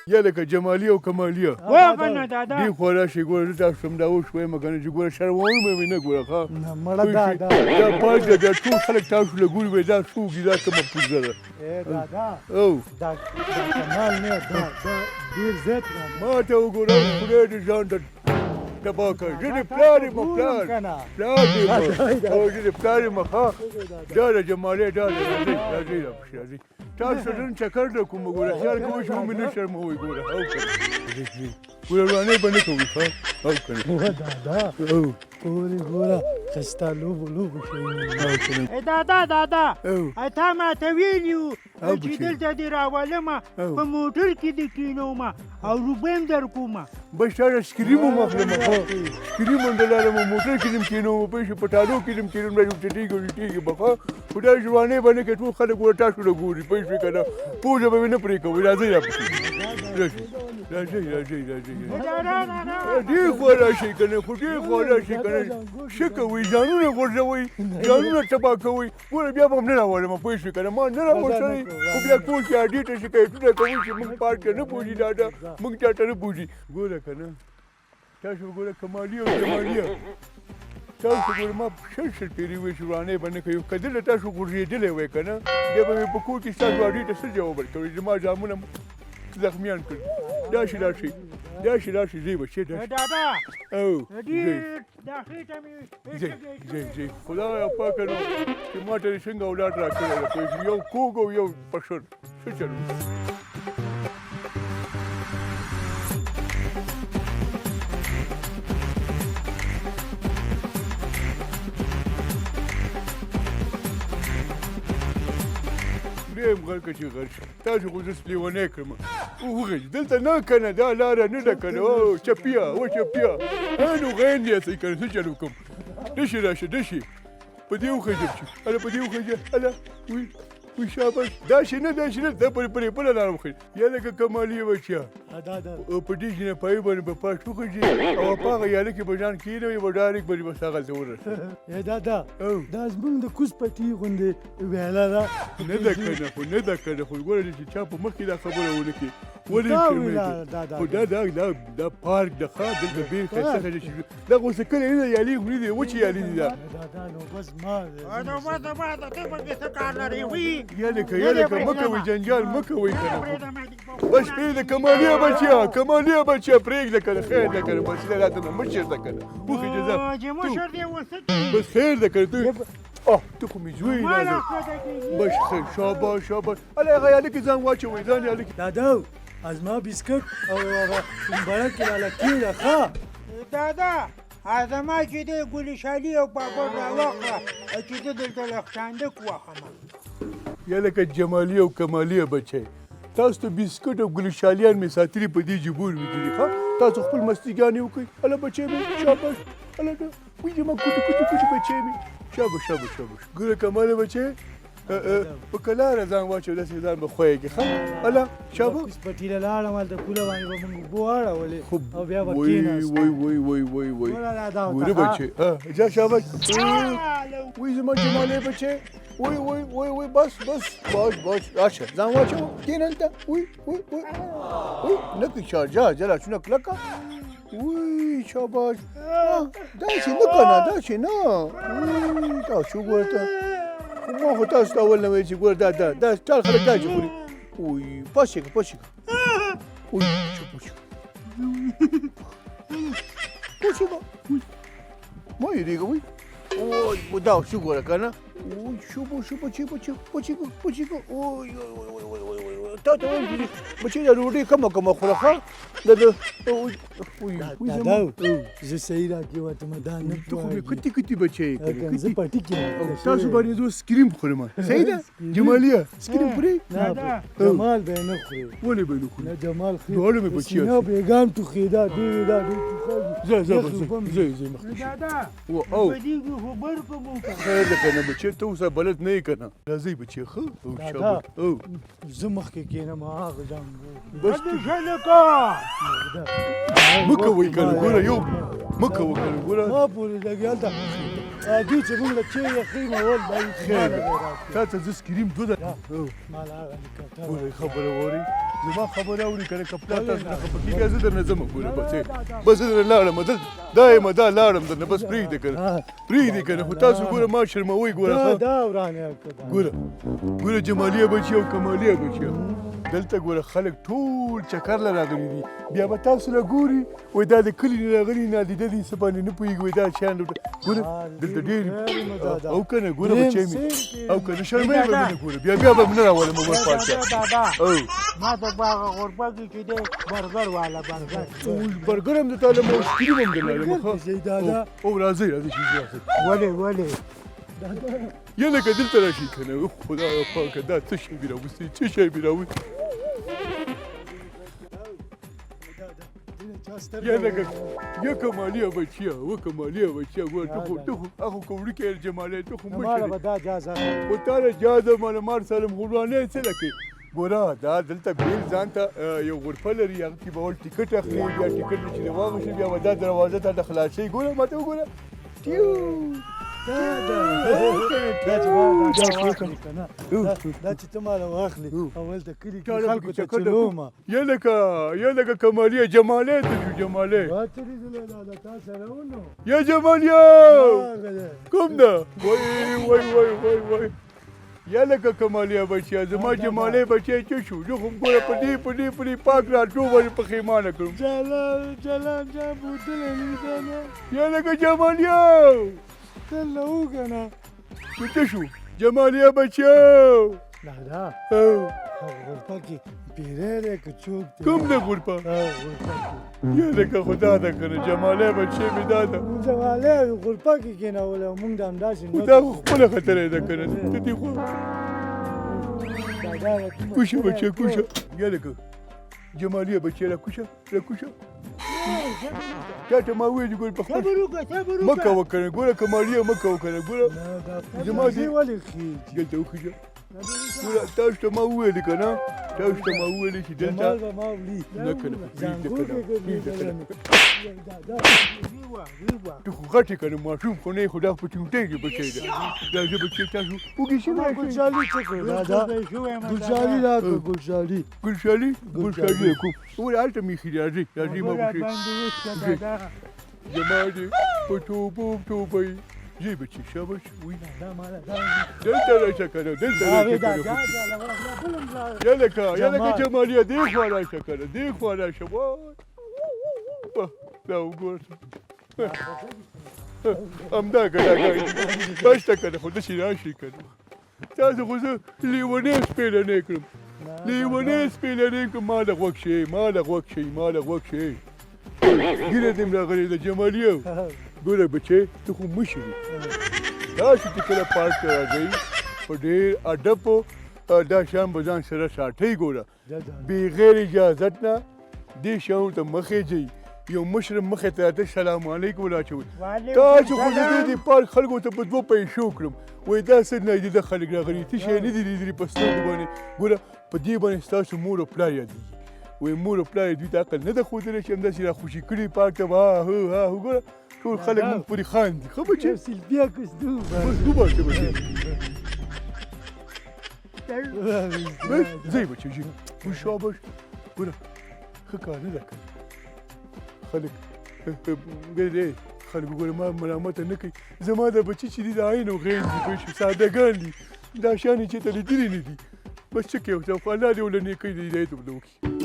یا لکه جمالی او کمالیه. وایه که نه دادا؟ ډېر خورا شي ګوره، زه تاسو همدا اوس وایم که نه چې ګوره شرموي به مې نه ګوره. ښه نه مړه دا دا دا پاک ده، دا ټول خلک تاسو له ګوري، وایي دا څوک دي، دا کومه پوزه ده؟ ای دادا، او دا دا کمال نه، دا دا ډېر زیات را ما ته وګوره، خدای دې ځان ته تباه کړ. زه دې پلار یم، پلار پلار دې یم، او زه دې پلار یم. ښه دا ده جمالې، دا ده. راځئ راځئ راپسې راځئ، تاسو نن چکر در کوم. ګوره خیال کوئ چې ومې نه شرموئ. ګوره او که نه ګوره ورانۍ به نه کوئ. ښه او که نه؟ وه دادا، او پورې ګوره خستا لوبو لوبو شوی. او که نه؟ ای دادا دادا، او تا ماته ویلي وو او چې بچی. دلته دې راولمه، او. په موټر کې دې کښېنومه او روپۍ هم در کومه. بس تا سکریم هم اخلم. ښه سکریم هم دلالم، موټر کې دې هم کښېنوم، پوه شوې، په ټالو کې دې هم کښېنوم، داسې اوچتېږي اوچتېږي به. ښه خو دا ځوانۍ به نه کوې، ټول خلک ګوره تاسو له ګوري، پوه شوې که نه؟ پوزه به مې نه پرې کوئ. راځئ راپسې راځئ راځئ راځئ راځئ. دادا دادا، ډېر خورا شي که نه، خو ډېر خورا شي که نه، ښه کوئ، ځانونه غورځوئ، ځانونه تباه کوئ. ګوره بیا به هم نه راولم، پوه شوې که نه؟ ما نه راوستلی، خو بیا کور کې اډې ته شکایتونه کوئ چې موږ پارک ته نه بوځي، دادا موږ چاته نه بوځي. ګوره که نه تاسو ګوره کمالي او جمالیه، تاسو ګوره ما شل شل پېرې وویل چې ورانۍ به نه کوي. که دلته تاسو غورځېدلی وای که نه، بیا به مې په کور کې ستاسو اډې ته څه جواب ورکوي؟ زما زامنه زخمیان کړي. داسې راشئ داسې راشئ، ځئ بچې داسې. دادا او ځئ. ډېر دا خېټه مې. ځئ ځئ ځئ. خدای پاکه نو چې ما ته دې څنګه اولاد راکړی دی، پوه شوې، یو کوږ او یو پشر، څه چل وکړو؟ ډېر غر که چې غر شي، تاسو خو زه لیونی کړم. وغږ دلته نه که نه، دا لاره نه ده که نه. او چپیه او چپیه، نو غین دی څه که نه، څه چل وکړم؟ دشي راشه دشي، په دې وخېژم چې هله په دې وخېژه، هله وی وی شاباش. داسې نه داسې نه، دا پرې پرې بله لاره وخېژه. یا لکه کمالي بچیه، دا دا په دې جنه پای باندې به پاش وخېژي او په هغه یاله کې به ځان کښېنوي، به ډایرکټ به دې بس هغلته ورسوي. ای دادا، او دا زمونږ د کوز پټي غوندې ویاله ده. نه ده که نه، خو نه ده که نه، خو ګوره چې چا په مخکې دا خبره ونه کړي. ولې دا شرمېږي؟ ویاله دا دا خو دا دا دا دا پارک د ښه دلته ډېر ښایسته ښه چې دا خو څه کلی نه دی، یالې خو نه دي، وچې یالې دي دا. دادا نو بس ما نو بس بس، ته پکې څه کار لرې؟ وي یا لکه یا لکه مه کوئ جنجال مه کوئ که نه. پرېږده ما دې. بس پرېږده کمالیه بچیه، کمالیه بچیه پرېږده که نه، خیر ده که نه، بس دا راته نه مشر ده که نه، وخېژه ځه. چې مشر دې اوس څه کوي؟ بس خیر ده که نه، ته اه ته خو مې زوی ما راځه. راښکته کېږي. بس خیر، شاباش شاباش، هله هغه یاله کې ځان واچوئ، ځان یاله کې. دادا ازما بسکټ او هغه بړه کې راله کېږه. ښه دادا زما چې دی ګلې شالي او پاپړ راواخله چې زه دلته لږ چاندک وخم. یا لکه جمالي او کمالیه بچی، تاسو ته بسکټ او ګلشالیان مې ساتلي په دې جبور مې کې دي. ښه تاسو خپل مستیګانې وکړئ. هله بچی مې شاباش، هله دا وی زما کوټي کوټي کوټي بچی مې، شاباش شاباش شاباش. ګوره کماله بچی، په کلاره ځان واچو، داسې ځان به خوږې. ښه هله شابه. کوز پټي له لاړم، هلته پوله باندې به مونږ اوبه واړولې خو او بیا به وای کښېناستو. وای وای وای وای وای. ګوره دا دا ګوره بچی، ها ځه شاباش. وای زما جمالې بچی، وای وای وای وای، بس بس بس بس، راشه ځان واچو کښېنه هلته. وای وای وای وای، نه کوي چا، جا جا لاسونه کلکه. وای شاباش، داسې نه که نه، داسې نه. وای تاسو ګوره ته، خو ما خو تاسو ته اول نه ویل چې ګوره دا دا دا ټول خلک داسې خوري. وای پاسې که پاسې که، وای چوپ شو پاسې که، وای ما یېرېږه. وای وای دا شو ګوره که نه، وای شو شو بچی بچی بچی بچی، وای وای وای وای وای، تا ته وایم چې بچی دا ډوډۍ کمه کمه خوره. ښه دا دا وای وای دادا زه صحیح راکېوتم، دا نه ته خو مې پوهېږي. کتي کتي بچی یې که کنه، زه کتي پټي کې او تاسو باندې زه سکریم خورم. صحیح ده جمالیه، سکریم خوري؟ نه، دادا. جمال به یې نه خوري. ولې به نه خوري؟ نه جمال خوري. دواړه مې بچي سینا یاست. بیګام ټوخېده، ډېر دا ډېر ټوخېږي. ځه ځه یخ بس اوبه مې. ځه ځه مخکې شه. دادا و او په دې کې خو بر کوم وکړه. خیر ده که نه بچی، ته اوس بلد نه یې که نه. راځئ بچی. ښه او دادا. شاباش او زه مخکې کښېنم هغه ځان بس ته شه لکه مه کوئ که نه، ګوره یو مه کوه که نه ګوره. ما پورې لګي هلته. دوی چې موږ له چیرې ښیي نو ول دا چې ماله به راکړي. تا ته زه سکریم دوه ده. ماله هغه هلیکاپټر. ګوره خبره واورئ، زما خبره اوري که نه؟ که پلار تاسو نه خفه کېږي، زه درنه ځم. ګوره بچی، بس زه درنه لاړم، دلته دا یم، دا لاړم درنه، بس پرېږدې که نه، پرېږدې که نه. خو تاسو ګوره ما شرموئ. ګوره دا ورانه. ګوره ګوره جمالیه بچي او کمالیه بچي، دلته ګوره خلک ټول چکر له راغلي دي، بیا به تاسو له ګوري، وایي دا د کلي نه راغلي، نادیده دي، څه باندې نه پوهېږي، وایي دا شیان ګوره دلته ډېر او که نه. ګوره بچی مې، او که نه شرموي به مې نه. ګوره بیا به مې نه راولم ور پاچا. بابا، ما ته په هغه غرفه کې چې دی برګر والا، برګر برګر هم درته لم او سکریم هم درته لم. او راځئ راځئ چې راځئ. ولې ولې؟ یا لکه دلته راشي که نه. خدای پاکه، دا څه شی مې راوستی، څه شی مې راوستی؟ یا لکه یا کمالیه بچیه، و کمالیه بچیه، ګوره ته خو ته خو هغه خو وړوکی جمالی، ته خو مشر، به دا جازه خو تا له جازه ماله مار سره خو څه لکې. ګوره دا دلته بېل ځان ته یو غرفه لري، هغه کې به ول ټیکټ اخلي، بیا ټیکټ چې دې واخیستل، بیا به دا دروازه تا ته خلاصوي. ګوره ما ته وګوره، ټیو. دا چې ته ماله واخلې او هلته کلي کې خلکو ته چلومه. یا لکه یا لکه کمالیه، جمالی ته شو، جمالی تا سره ونو. یا جمالیه کوم ده؟ وای وای وای وای وای، یا لکه کمالیه بچیه، زما جمالی بچی چې شو، زه خو ګوره په دې په دې په دې پاک راتلو باندې پښېمانه کړم. جلال جلال جان بوتلی نه. یا لکه جمالیه تل وګنه څه شو جمالیه بچیه؟ دادا، غرفه کې پیری دی که څوک دی؟ کوم دی غرفه؟ غرفه کې. یا لکه خدا ده که نه، جمالی بچی مې دا ده. جمالی غرفه کې کېنولی، موږ د همداسې. خو دا خو خپله خطره ده که نه، ته دې خو کوشه بچیه، کوشه. یا لکه جمالیه بچیه، را کوشه را کوشه. تا ته ما وویل ګوره په خپل مه کوه که نه. ګوره کمالیه، مه کوه که نه. ګوره زما دې ولې خېږي؟ دلته وخېژه. ګوره تاسو ته ما وویل که نه، تاسو ته ما وویل چې دلته نه که نه، پرېږده که نه، پرېږده که نه. ته خو غټ یې که نه، ماشوم خو نه یې، خو دا په چونټۍ کې بچی ده. راځه بچی، تاسو وږي شوي؟ ګلشالي څه کړو دادا؟ ګلشالي راکړه، ګلشالي. ګلشالي ګلشالي کوم؟ وګوره هلته مې ایښي دي. راځئ راځئ، ما وشي زما دې په توبو توبه. ځئ بچي، شاباش. وی دلته راشه که نه، دلته راشه که نه. یا لکه یا لکه جمالیه، دې خوا راشه که نه، دې خوا راشه. وای دا وګوره، همدا که دا بس ته که نه، خو داسې راشي که نه. تاسو خو زه لیونی سپېلنی کړم، لیونی سپېلنی کړم. ما له غوږ شئ، ما له غوږ شئ، ما له غوږ شئ. ږیره دې هم راغلې ده جمالیه. ګوره بچی، ته خو مشر یې، تاسو چې کله پارک ته راځئ په ډېر ادب دا شیان به ځان سره ساتئ. ګوره بغیر اجازت نه دې شیانو ته مه خېژئ. یو مشر مخې ته راته سلام علیکم راچوئ. تاسو خو زه دې پارک خلکو ته په دوه پیسو کړم، وایي دا څه نادیده خلک راغلي، څه شی نه دي لیدلي په سترګو باندې. ګوره په دې باندې ستاسو مور او پلار یادېږي، وایي مور او پلار یې دوی ته عقل نه ده ښودلی چې همداسې راخوشي کړي پارک ته. ها هو ها هو، ګوره ټول خلک موږ پورې خاندي. ښه بچی، سیلفي اخیستو. بس وباسه بچی، بس ځئ بچی، ځئ شاباش. ګوره ښه کار نه ده کړی. خلک ګوره خلک ګوره ما ملامته نه کوي. زما د بچي چې دي د عین او غین دي، پوه شو، سادهګان دي، دا شیان یې چېرته لیدلي نه دي. بس څه کوې، خو الله دې ولنې کوي، د هدایت ورته وکړي.